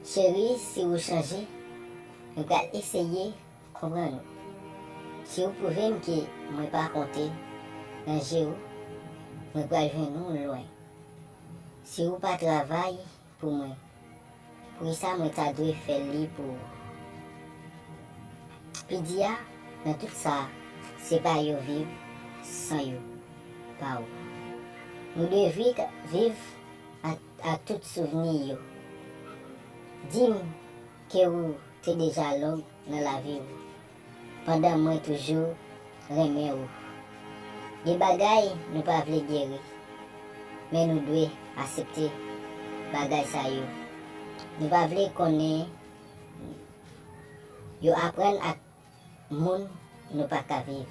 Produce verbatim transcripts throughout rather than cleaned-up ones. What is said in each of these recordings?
Cheri, si ou chanje, mwen pral eseye konprann ou. Si ou pwouve m ke mwen pa konte nan je ou, mwen pral jwenn ou lwen. Si ou pa travay pou mwen, poukisa mwen ta dwe fè li pou ou? Pi di a, nan tout sa, se pa yo viv san yo, pa ou. Nou dwe vi-, viv a, a tout souvni yo. Di m ke ou te deja long nan lavi ou, pandan mwen toujou renmen ou. Gen bagay nou pa vle geri, men nou dwe aksepte bagay sa yo. Nou pa vle konnen yo aprann ak moun nou pa ka viv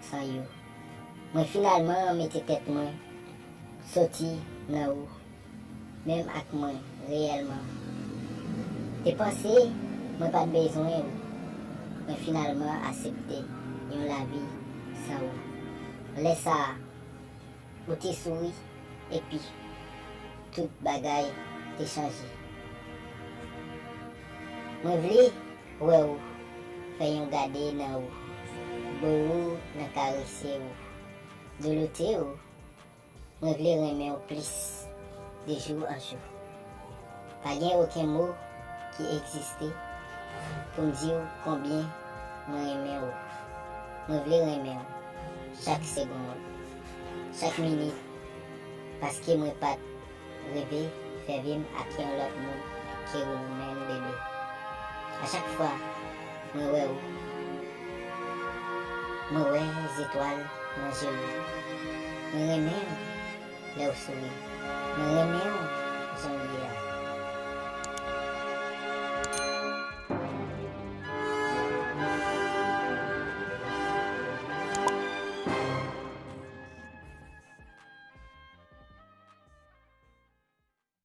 san yo. Mwen finalman mete tèt mwen soti nan ou, menm ak mwen reyèlman te panse mwen pa t bezwen ou. Mwen finalman aksepte yon lavi san ou. Lè sa a, ou te souri, epi tout bagay te chanje. Mwen vle wè ou, fè yon gade nan ou, bo ou nan karese ou, douloute ou. Mwen vle renmen ou plis de jou an jou. Pa gen okenn mo ki egziste pou m di w konbyen mwen renmen ou. Mwen vle renmen ou chak segonn, chak minit, paske mwen pa t reve fè vi m ak yon lòt moun ke ou menm, bebe. A chak fwa mwen wè ou, mwen wè zetwal nan je ou. Mwen renmen w lè w souri. Mwen renmen w jan w ye a.